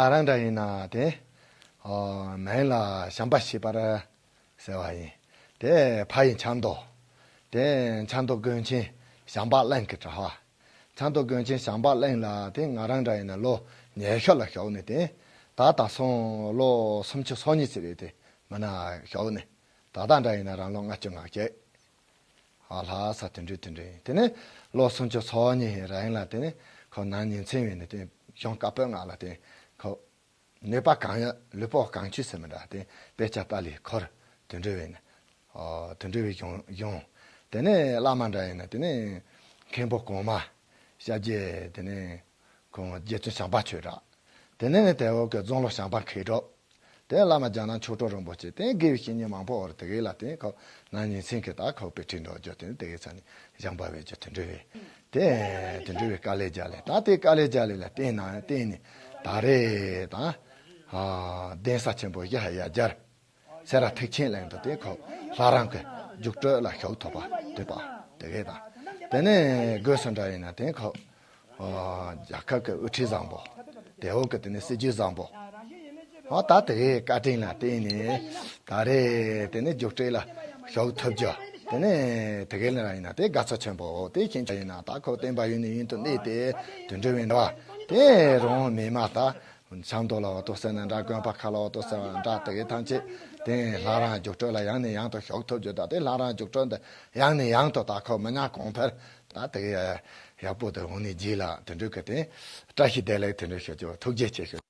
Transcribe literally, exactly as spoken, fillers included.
ང་རང་འདྲ་ཡིན་ན་དེ། ཨོ། མིང་ལ་བྱམས་པ་ཤེས་པར་ཟེར་བ་ཡིན། དེ་ཕ་ཡི་ཆབ་མདོ། དེ་ཆབ་མདོ་དགོན་ཆེན་བྱམས་པ་གླིང་གི་གྲྭ་པ། ཆབ་མདོ་དགོན་ཆེན་བྱམས་པ་གླིང་ལ་དེ་ང་རང་འདྲ་ཡིན་ན་ལོ་ཉི་ཤུ་ལ་ཞོགས་ནས་དེ། ད་ད་སོང་ལོ་སུམ་ཅུ་སོ་གཉིས་ཙམ་རེད་དེ། མིན་ན་ཞོགས་ནས། ད་ལྟ་འདྲ་ཡིན་ན་རང་ལོ་ལྔ་བཅུ་ང་བརྒྱད། ཨ་ལྷག་ས་དེ་འདྲ་དེ་འདྲ་ཡིན། དེ་ནས་ལོ་སུམ་ཅུ་སོ་གཉིས་རིང་ལ་དེ་ནས་ཁོ་ན་ནིང་ཚེ་བའི་ནས་དེ་གཞུང་བཀའ་པོད་ལྔ་ལ་དེ་ཁོ་ནད་པ་གང་ཡོད་ལུས་པོ་གང་ཆུད་ཟེར་མི་འདྲ་དེ་དཔེ་ཆ་ལྟ་ལས་འཁོར་དེ་འདྲ་བས་ནས། ཨོ། དེ་འདྲ་བས་གཞུང་གཞུང་། དེ་ནས་བླ་མ་འདྲ་ཡིན་ན་དེ་ནས་མཁན་པོ་གོང་མ་ཞབས་རྗེས་དེ་ནས་ཁོང་རྗེ་བཙུན་བྱམས་པ་ཆོས་གྲགས། དེ་ནས་ནི་དེ་འོག་གི་རྫོང་ལོ་བྱམས་པ་མཁས་གྲུབ། དེ་བླ་མ་རྒྱ་ནག་མཆོག་སྤྲུལ་རིན་པོ་ཆེ་དེ་དགེ་བའི་བཤེས་གཉེན་མང་པོ་བར་དེ་གའི་ལ་དེ་ཁོ་ན་ཉིན་མཚན་གྱི་ད་ཁོ་དཔེ་ཁྲིད་འགྲོ་རྒྱུ་དེ་དེ་གའི་ས་ནས་བཞེངས་པ་བའི་རྒྱུ་དེ་འདྲ་བས། དེ་དེ་འདྲ་བའི་དཀའ་ལས་རྒྱག་ལས་ད་དེ་དཀའ་ལས་རྒྱག་ལས་ལ་བརྟེན་ན་བརྟེན་ནས་ད་རེས་ད་ཨ་གདན་ས་ཆེན་པོ་ཡ་ཡ་རྒྱར་སེ་ར་ཐེག་ཆེན་གླིང་དུ་དེ་ཁོ་ལྷ་རམས་ཀྱི་རྒྱུགས་སྤྲོད་ལ་ཞུགས་ཐུབ་པ་དེ་པ་དེ་གའི་ད་དེ་ནས་སྒོས་སུ་འདྲ་ཡིན་ན་དེ་ཁོ། ཨ། རྒྱལ་ཁབ་ཀྱི་དབུ་ཁྲིད་བཟང་པོ། དེ་འོག་གི་དེ་ནས་སྲིད་ཇུས་བཟང་པོ། ཨ། ད་དེ་གའི་བཀའ་དྲིན་ལ་བརྟེན་ནས་ད་རེས་དེ་ནས་རྒྱུགས་སྤྲོད་ལ་ཞུགས་ཐུབ་རྒྱུ། དེ་ནས་དེ་གའི་ལ་ཡིན་ན་དེ་དགའ་ཚོར་ཆེན་པོ་དེ་ཤེས་ཀྱི་ཡིན་ན། ད་ཁོ་བསྟན་པ་ཡུན་ནས་ཡུན་དུ་གནས་ཏེ་དུད་འགྲོའི་འགྲོ་བ་དེ་རུང་མི་མ་ད་ཆབ་མདོ་ལ་འོ་དོ་ཟེར་ན་འདྲ། དགོན་པ་ཁག་ལ་འོ་དོ་ཟེར་ན་འདྲ། དེ་གའི་ཐམས་ཅད་དེ་ལྷ་རམས་རྒྱུགས་སྤྲོད་ལ་ཡང་ནས་ཡང་དུ་ཞུགས་ཐུབ་རྒྱུ། ད་དེ་ལྷ་རམས་རྒྱུགས་སྤྲོད་འདི་ཡང་ནས་ཡང་དུ་ད་ཁོ་མི་ཉག་གོང་འཕེལ། ད་དེ་གའི་ཡག་པོ་དེ་འོང་ནས་རྗེས་ལ་དེ་འདྲ་གི་དེ་བཀྲ་ཤིས་བདེ་ལེགས་དེ་འདྲ་ཞུ་རྒྱུ། ཐུགས་རྗེ་ཆེ་ཞུ།